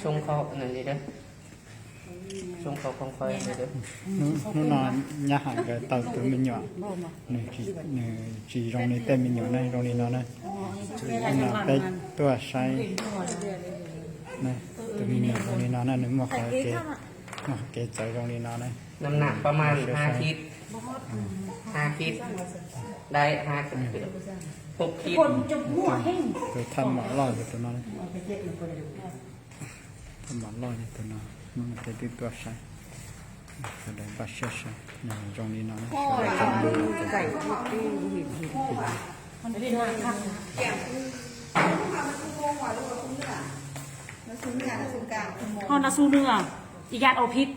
Xoo khau nws li dab, xoo khau khoo khau li dab. Hnub no Nyab Hais nkawd tau tus me nyuam, nws tsis zoo li tej me nyuam ne, zoo li no na. Hnub no peb tuaj saib tus me nyuam zoo li no na, nws muaj qhov kev, muaj qhov kev txawv zoo li no na. Năm nặngประมาณห้าขีด, ห้าขีด, đáy hai, หกขีด. Tus thaj mom loj yog tus no. Thaj mom loj yog tus no, hnub no peb twb tuaj saib, sawv daws npaj siab saib, nws zoo li no na. Ho na su nws à, ib yam ua phib.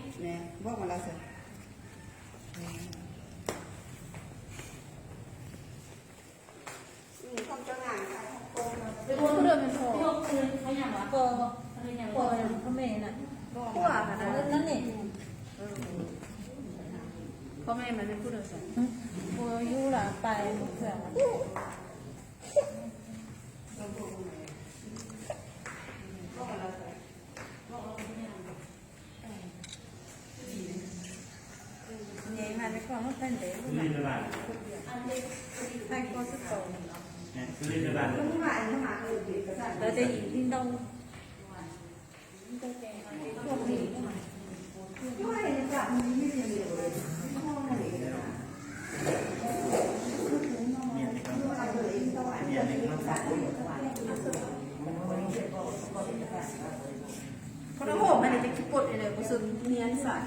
Koj lub hom mas nws tsis pom li lawm, kuv xum nian xav.